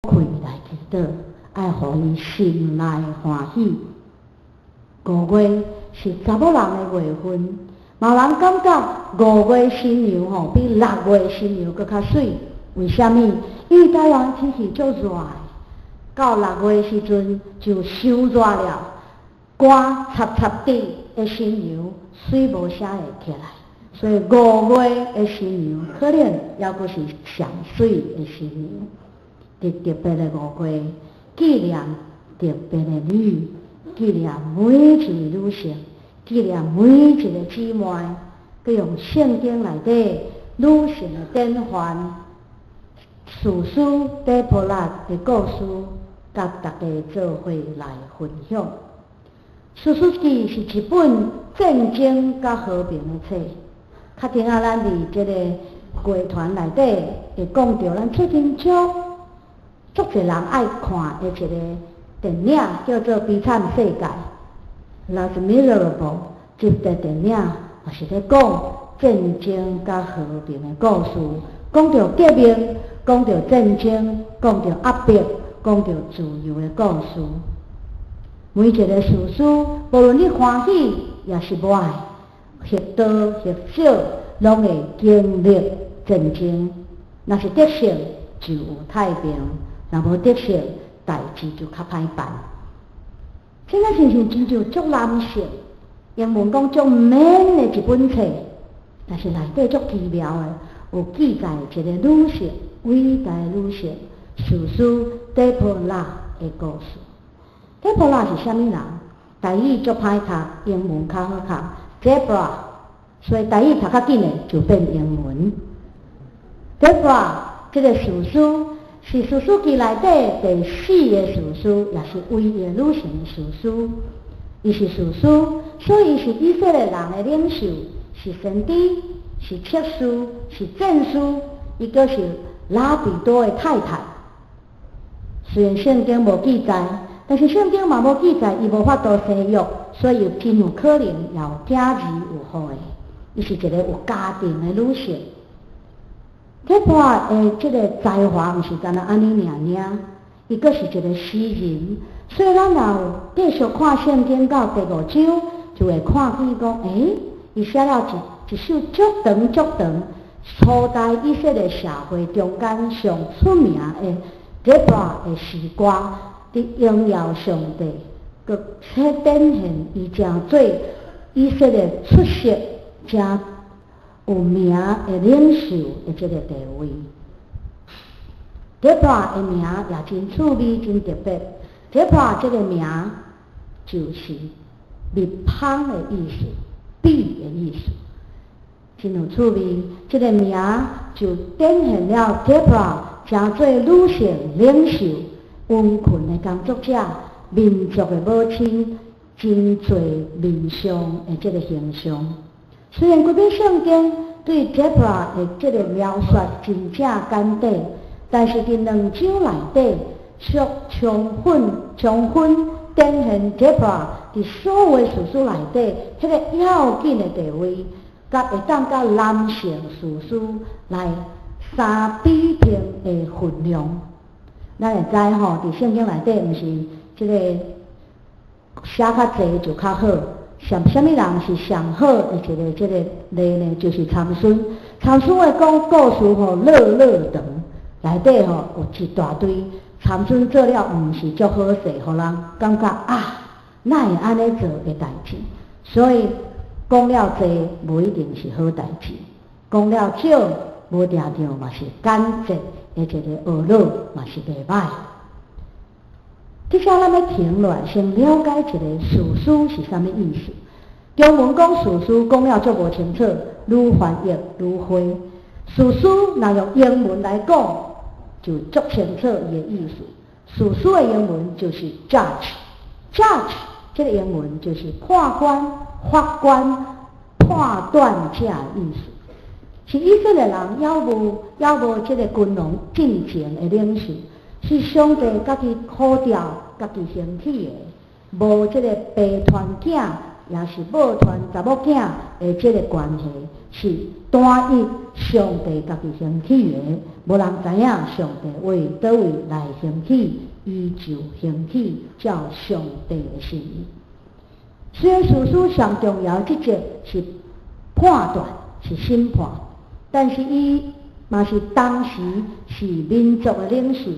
開來祈禱，愛予伊心內歡喜。五月是查某人的月份，嘛有人感覺五月新娘吼比六月新娘閣較媠。為啥物？因為台灣天氣足熱，到六月時陣就傷熱了，汗溼溼滴的新娘媠無啥會起來，所以五月的新娘可能猶閣是上媠的新娘。佇特別的五月，紀念特別的你，紀念每一位女性，紀念每一個姊妹，閣用聖經內底女性的典範，士師底波拉的故事，佮大家做伙來分享。士師記是一本戰爭佮和平的冊。較頂仔咱佇這个歌團內底會講著，咱最近足足濟人愛看的一個電影，叫做《悲慘世界》（Les Misérables）。這部電影也是咧講戰爭佮和平的故事，講著革命，講著戰爭，講著壓迫，講著自由的故事。每一个士師，無論你歡喜抑是無愛，或多或少，攏會經歷戰爭。若是得勝，就有太平；若無得勝，代誌就較歹辦。這個是是真正足男性，英文講足 man 的一本冊，但是內底足奇妙的，有記載一個女性，偉大女性，士師底波拉的故事。底波拉是啥物人？台語足歹讀，英文較好讀。Deborah，所以台語讀較緊的就變英文。Deborah 這個士師是士師記內底第四个士師，也是唯一女性的士師。伊是士師，所以是以色列人的領袖，是先知，是策士，是戰士，伊閣是拉比多的太太。雖然聖經無記載，但是聖經嘛無記載伊無法度生育，所以真有可能也有囝兒有後的。伊是一個有家庭的女性。底波拉的這个才華毋是干焦按呢爾爾，伊閣是一個詩人。所以咱若有繼續看聖經到第五章，就會看見講，伊寫了一首足長足長，初代以色列社會中間上出名的底波拉的詩歌，佇榮耀上帝，閣展現伊成做以色列出色、誠有名的領袖的這个地位。底波拉的名也真趣味，真特別。底波拉這个名就是蜜蜂的意思，bee 的意思，真有趣味。這个名就展現了底波拉成做女性領袖、殷勤的工作者、民族的母親、真濟面相的這个形象。雖然規本聖經對底波拉的這个描述真正簡短，但是佇兩章內底卻充分充分展現底波拉佇所有士師內底彼个要緊的地位，佮會當佮男性士師來相比拼的分量。咱會知吼，佇聖經內底毋是這个寫較濟就較好。上啥物人是上好的一个這个例呢？就是參孫。參孫的講故事吼，樂樂長，內底吼有一大堆。參孫做了毋是足好勢，予人感覺啊，哪會按呢做的代誌？所以講了濟，無一定是好代誌；講了少，無定著嘛是簡潔的一个學樂，嘛是袂歹。這下咱欲停落來，先了解一个士師是啥物意思。中文講士師講了足無清楚，愈翻譯愈花。士師若用英文來講，就足清楚伊的意思。士師的英文就是 judge，judge 這个英文就是判官、法官、判斷者的意思。是以色列人猶無猶無這个君王進前的領袖，是上帝家己呼召、家己興起的，無這个白團囝，也是報傳查某囝的這个關係，是單一上帝家己興起的，無人知影上帝為佗位來興起，伊就興起照上帝的心意。雖然士師上重要的職責是判斷，是審判，但是伊嘛是當時是民族的領袖，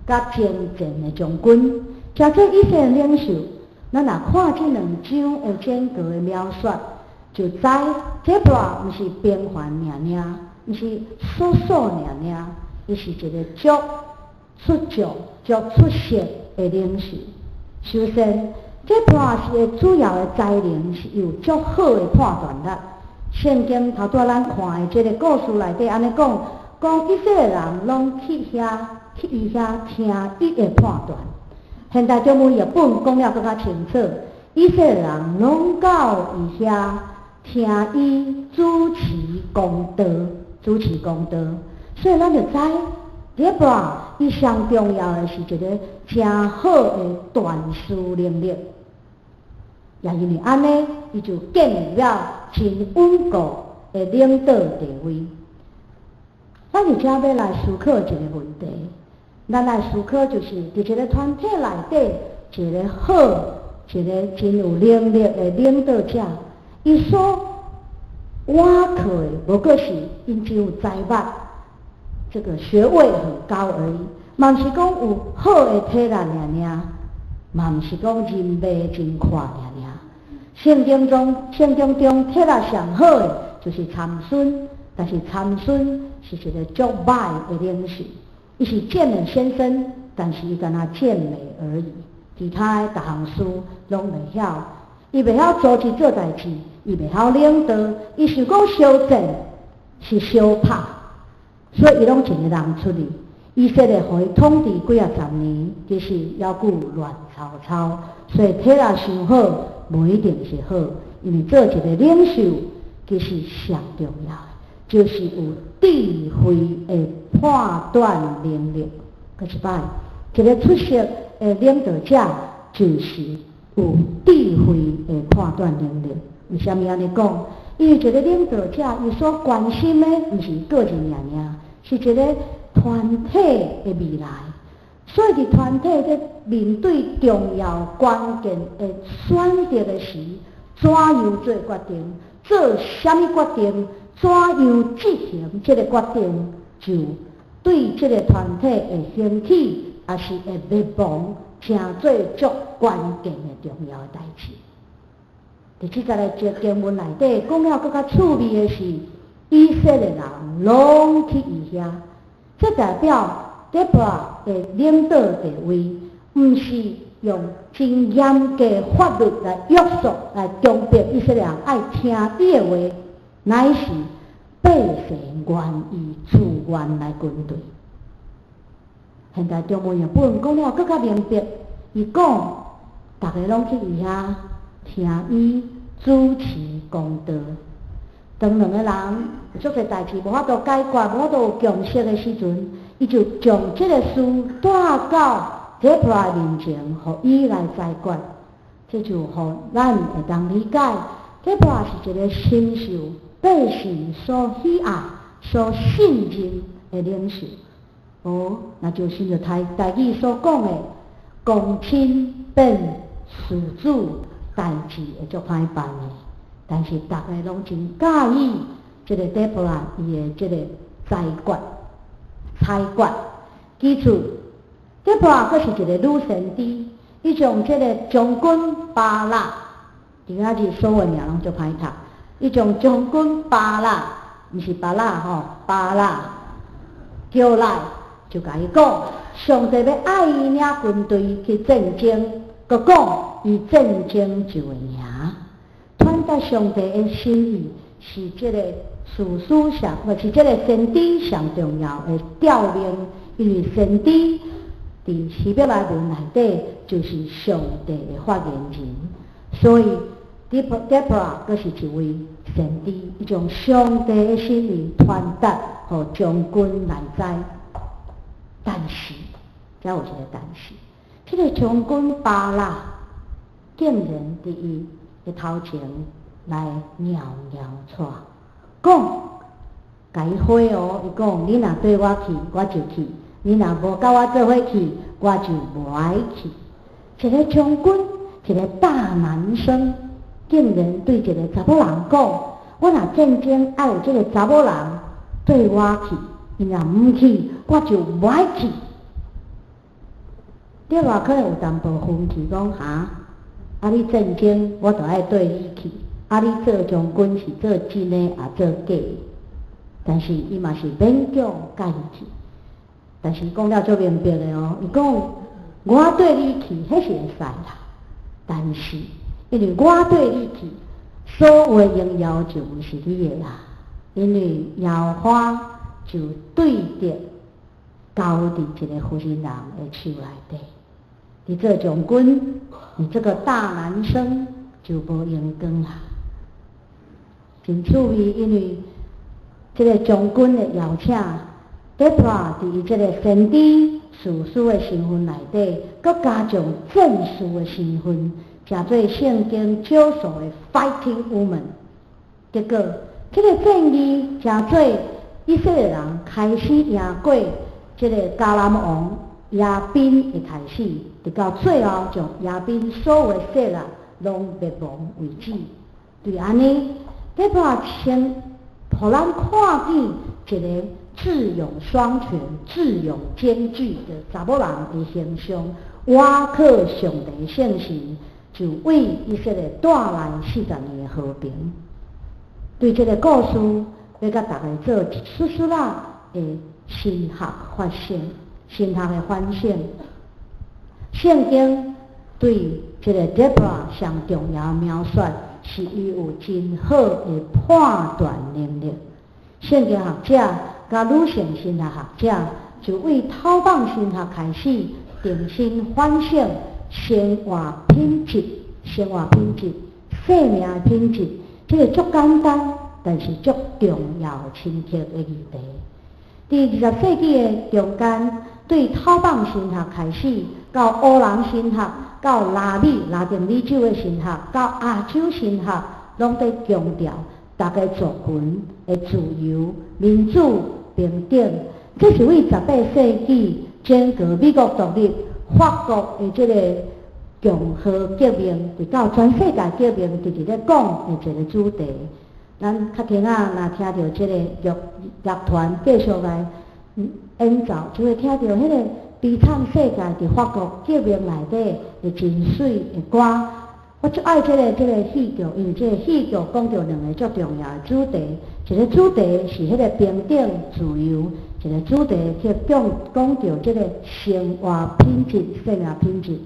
佮征戰的將軍。誠濟以色列領袖，咱若看這兩章的整個的描述，就知底波拉毋是平凡爾爾，毋是素素爾爾，伊是一个足出眾、足出色的領袖。首先，底波拉是的主要的才能是有足好的判斷力。聖經頭拄仔咱看的這个故事內底按呢講，講以色列人攏去遐去伊遐聽伊的判斷。現代中文譯本講了閣較清楚，以色列人攏到伊遐聽伊主持公道，主持公道。所以咱就知，底波拉伊上重要的是一个誠好的斷事能力。也因為按呢，伊就建立了真穩固的領導地位。咱佇遮欲來思考一個問題，咱來思考就是佇一个團體內底，一个好、一个真有能力的領導者，伊所倚靠的，無過是𪜶真有才捌，這个學位很高而已，嘛毋是講有好的體力爾爾，嘛毋是講人脈真闊爾爾。聖經中體力上好的就是參孫，但是參孫是一个足歹的領袖，伊是健美先生，但是伊干焦健美而已，其他的逐項事攏袂曉。伊袂曉組織做代誌，伊袂曉領導，伊想講相戰是相拍，所以伊攏一个人出去。以色列予伊統治幾仔十年，其實猶閣亂糟糟，所以體力傷好，無一定是好，因為做一个領袖其實上重要的，就是有智慧的判斷能力。閣一擺，一个出色的領導者，就是有智慧的判斷能力。為啥物按呢講？因為一个領導者，伊所關心的毋是個人爾爾，是一个團體的未來。所以，佇團體咧面對重要關鍵的選擇的時，怎樣做決定？做啥物決定？怎樣執行這个決定？就對這个團體的興起，抑是會滅亡，成做足關鍵的重要的代誌。佇這節的經文內底講了閣較趣味的是，以色列人攏去伊遐，這代表底波拉的領導地位，毋是用真嚴格法律來約束、來強迫以色列人愛聽伊的話，乃是百姓願意自願來跟隨。現代中文譯本講了閣較明白，伊講，逐家攏去伊遐聽伊主持公道。當兩個人有足濟代誌無法度解決、無法度有共識的時陣，伊就將這个事帶到底波拉面前，予伊來裁決。這就予咱會當理解，底波拉是一个深受百姓所喜愛、所信任的領袖。哦，那就是像台語所講的，公親變事主，代誌會足歹辦的。但是逐家攏真佮意這个底波拉伊的這个裁決、裁決。其次，底波拉閣是一个女先知，伊將這个將軍巴拉，今仔日所有名攏足歹讀。伊將將軍巴拉，毋是巴拉吼，巴拉叫來，就共伊講，上帝欲愛伊領軍隊去戰爭，閣講伊戰爭就會贏。傳達上帝的心意是這個士師上，或是這個先知上重要的調任，因為先知佇希伯來文內底就是上帝的發言人，所以底波拉閣是一位先知，伊將上帝的心意傳達予將軍來知。但是，遮有一個但是，這個將軍巴拉竟然佇伊的的頭前來搖搖帶，講，共伊回哦，伊講你若綴我去，我就去；你若無佮我做伙去，我就無愛去。一個將軍，一個大男生，竟然對一個查某人講：我若戰爭愛有這個查某人綴我去，伊若毋去，我就無愛去。對吧？可能有淡薄分歧，講哈，啊你戰爭，我就愛綴你去；啊你做將軍是做真的，抑做假的？但是伊嘛是勉強佮伊去。但是講了足明白的哦，伊講我綴你去，彼是會使啦。但是因為我綴你去，所有的榮耀就毋是你的啦。因為耶和華就對著交佇一個婦人的手內底。你做將軍，你這個大男生就無榮光啦。真趣味，因為這個將軍的邀請，底波拉佇伊這個先知士師的身份內底，閣加上戰士的身份，成做聖經少數的 fighting woman。結果，這個戰役成做以色列人開始贏過這個迦南王耶賓的開始，直到最後將耶賓所有的勢力攏滅亡為止。對按呢，底波拉先，予咱看見一個智勇雙全、智勇兼具的查某人的形象，倚靠上帝聖神，就為以色列帶來40年的和平。對這個故事，欲共大家做一絲絲仔的神學發現、神學的反省。聖經對這個 Deborah 上重要描述，是伊有真好的判斷能力。聖經學者佮女性神學學者就為討放神學開始重新反省生活品質、生活品質、生命的品質，這個足簡單，但是足重要、深刻的議題。佇20世紀的中間，對討放神學開始，到烏人神學，到拉美拉丁美洲的神學，到亞洲神學，攏佇強調逐个族群的自由、民主、平等。這是為18世紀整個美國獨立、法國的這個共和革命，直到全世界革命，直直咧講的一個主題。咱較聽仔，若聽著這個樂樂團繼續來演奏，就會聽著彼個悲慘世界佇法國革命內底的真媠的歌。我足愛這個戲劇，因為這個戲劇講著兩個足重要的主題，一個主題是彼個平等自由，一個主題去講講著這個生活品質、生命品質。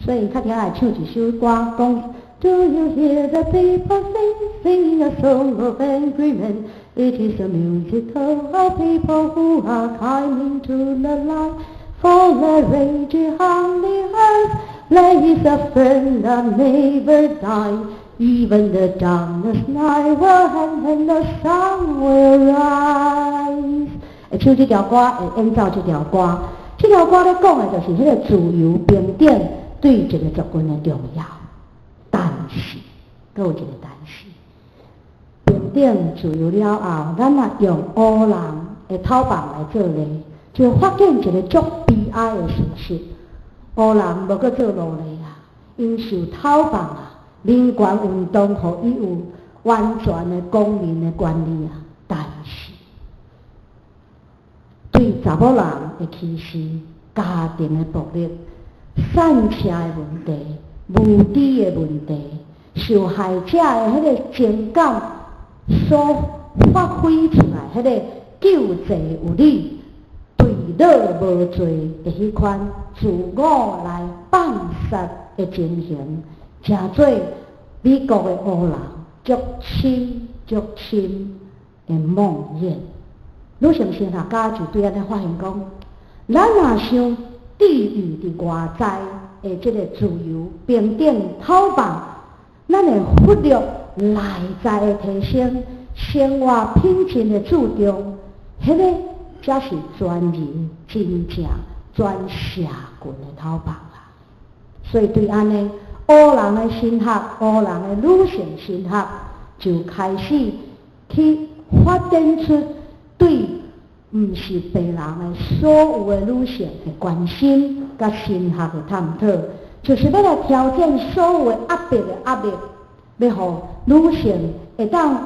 所以較聽會唱一首歌，講 Do you hear the people sing, sing a song of agreement? It is the music of people who are climbing to the light. For the raging on the earth, there is a friend that never dies. Even the darkest night will end and the sun will rise. 會唱這條歌，會演奏這條歌。這條歌咧講的就是彼個自由平等對一個族群的重要。但是，閣有一個但是，平等自由了後，咱若用烏人的頭棒來做例，就發現一個足悲哀的事實：烏人無閣做奴隸啊，𪜶受討放啊，民權運動予伊有完全的公民的權利啊。但是，對查某人的歧視、家庭的暴力、散赤的問題、無知的問題、受害者的彼個情感所發揮出來，彼個救濟有理、對老無罪的彼款自我來放殺的情形，成做美國的烏人足深足深的夢魘。女性神學家就對按呢發現講，咱若想治癒佇外在的這個自由、平等、討放，咱會忽略內在的提升、生活品質的注重，彼個才是全人真正全社群的討放啊！所以對按呢，烏人的神學，烏人的女性神學就開始去發展出對毋是白人的所有的女性的關心佮神學的探討，就是欲來挑戰所有的壓迫的壓力，欲予女性會當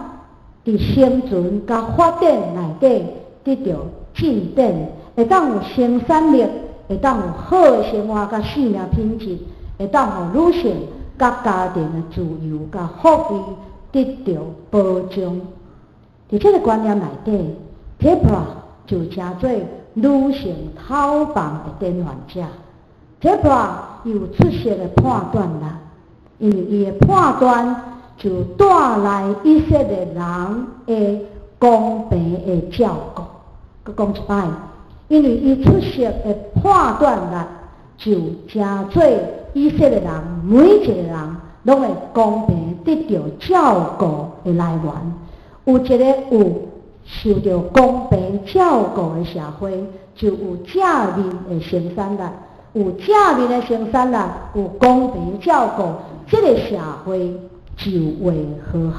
佇生存佮發展內底得著進展，會當有生產力，會當有好的生活佮生命品質，會當予女性佮家庭的自由佮福利得著保障。佇這个觀念內底，Deborah 就成做女性討放的典範者。Deborah 有出色的判斷力，因為伊的判斷就帶來以色列人的公平的照顧。閣講一擺，因為伊出色的判斷力，就成做以色列人每一個人攏會公平得著照顧的來源。有一個有受著公平照顧的社會，就有正面的生產力；有正面的生產力，有公平照顧，這个社會就會和諧。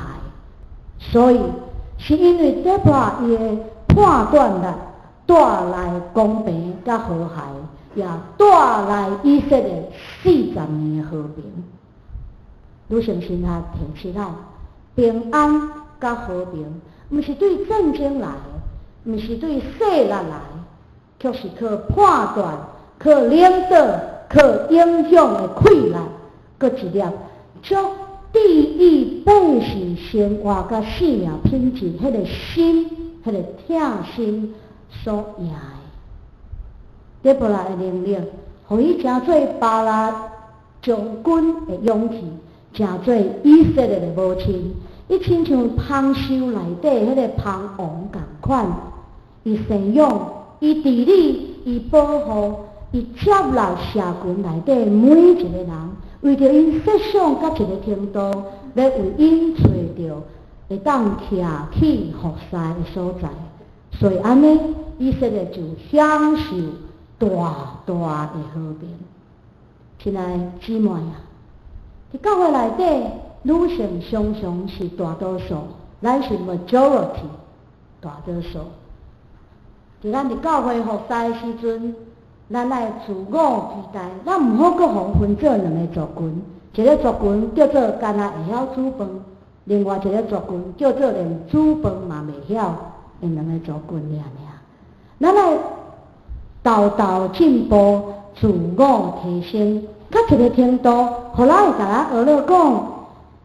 所以，是因為底波伊的判斷力帶來公平佮和諧，也帶來以色列40年的和平。女性神學提出來，平安佮和平，毋是對戰爭來的，毋是對勢力來，卻是靠判斷、靠領導、靠影響的氣力，閣一粒足注意百姓生活佮生命品質，彼個心、彼個疼心所贏的。底波拉的能力，予伊成做巴拉將軍的勇氣，成做以色列的母親。伊親像蜂岫內底彼个蜂王仝款，伊生養，伊治理，伊保護，伊接納社群內底每一个人，為著𪜶設想到一个程度，欲為𪜶揣著會當徛起服侍的所在。所以按呢，以色列就享受大大的和平。親愛的姊妹啊，佇教會內底，女性常常是大多數，咱是 majority 大多數。佇咱佇教會服侍的時陣，咱愛自我期待，咱毋好閣予分做兩个族群，一个族群叫做干焦會曉煮飯，另外一个族群叫做連煮飯嘛袂曉的兩个族群爾爾。咱愛沓沓進步，自我提升，到一个程度，予人會共咱學咧講，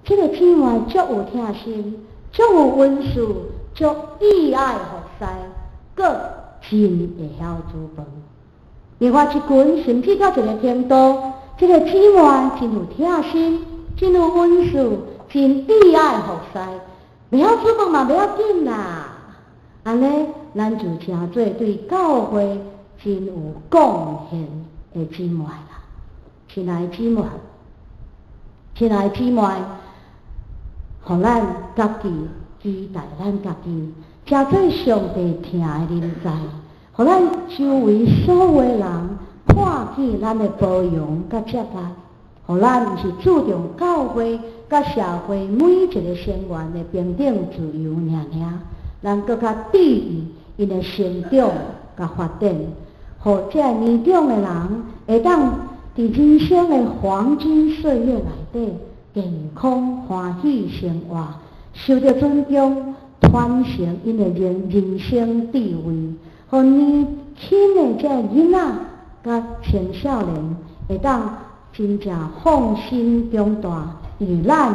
這个姊妹足有疼心，足有溫順，足意愛服侍，閣真會曉煮飯。另外一群甚至到一个程度，這个姊妹真有疼心，真有溫順，真意愛服侍，袂曉煮飯嘛袂要緊啦。按呢，咱就成做對教會真有貢獻的姊妹啦。親愛姊妹，親愛姊妹，予咱家己期待咱家己，成做上帝疼的臨在，予咱周圍所有的人看見咱的包容佮接納，予咱毋是注重教會佮社會每一个成員的平等自由爾爾，咱閣較注意𪜶的成長佮發展，予這个年長的人會當佇人生的黃金歲月內底健康歡喜生活，受著尊重，傳承𪜶的人生智慧，予年輕的這个囡仔佮青少年會當真正放心長大，因為咱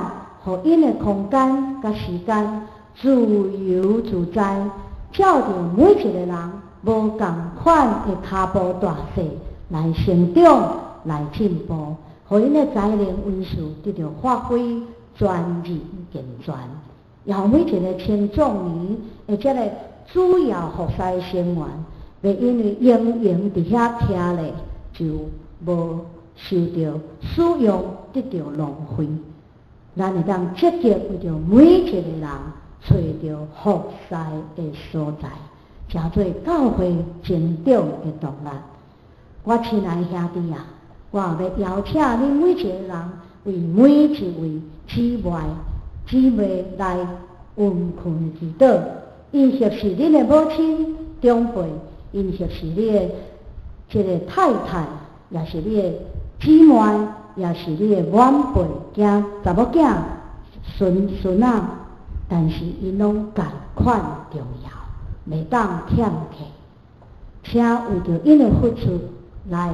予𪜶的空間佮時間自由自在，照著每一个人無仝款的跤步大細來成長、來進步，予𪜶的才能恩賜得著發揮全人健全。也予每一個青壯年的這个主要服侍成員，袂因為閒閒佇遐徛咧，就無受著使用，得著浪費。咱會當積極為著每一個人揣著服侍的所在，成做教會成長的動力。我親愛的兄弟啊，我欲邀請恁每一個人，為每一位姊妹姊妹來勻困祈禱，𪜶或是恁的母親長輩，𪜶或是你的這个太太，也是你的姊妹，也是你的晚輩囝、查某囝、孫孫仔，但是𪜶攏仝款重要，袂當欠客。請為著𪜶的付出來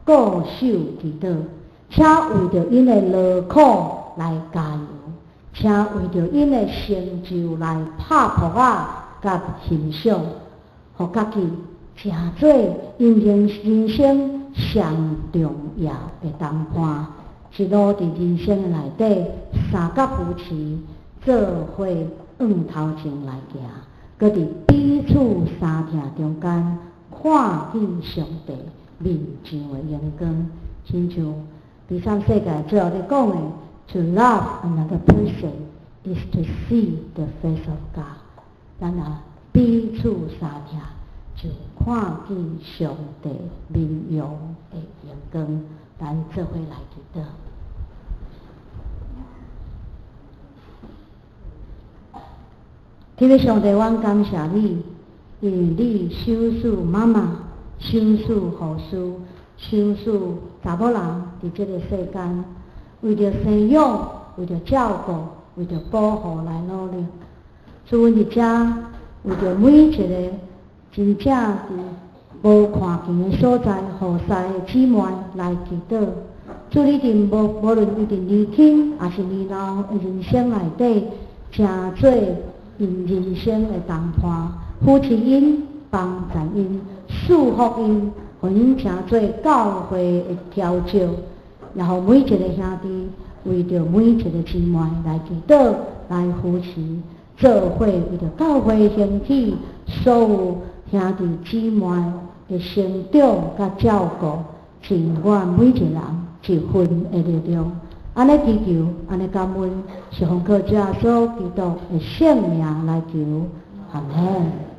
固守祈禱，請為著𪜶的勞苦來加油，請為著𪜶的成就來拍噗仔佮欣賞，予家己誠做𪜶人生上重要的同伴，一路佇人生的內底相佮扶持，做伙向頭前來行，閣佇彼此相疼中間看見上帝面上的榮光，親像第三世界最後咧講的，To love another person is to see the face of God。咱若彼此相疼，就看見上帝面容的榮光。咱做伙來祈禱。天父上帝，阮感謝你，因為你賞賜媽媽，賞賜護士，賞賜查某人佇這个世間，為著生養，為著照顧，為著保護來努力。主，阮佇遮為著每一个真正佇無看見的所在服侍的姊妹來祈禱。主，你佇無無論伊佇年輕抑是年老的人生內底，成做𪜶人生的同伴，扶持𪜶，幫助𪜶，祝福𪜶，予𪜶成做教會的調酒，也予每一个兄弟為著每一个姊妹來祈禱，來扶持，做伙為著教會興起，所有兄弟姊妹的成長佮照顧，盡阮每一个人一份的力量。按呢祈求，按呢感恩，是奉靠主耶穌基督的聖名來求，阿門。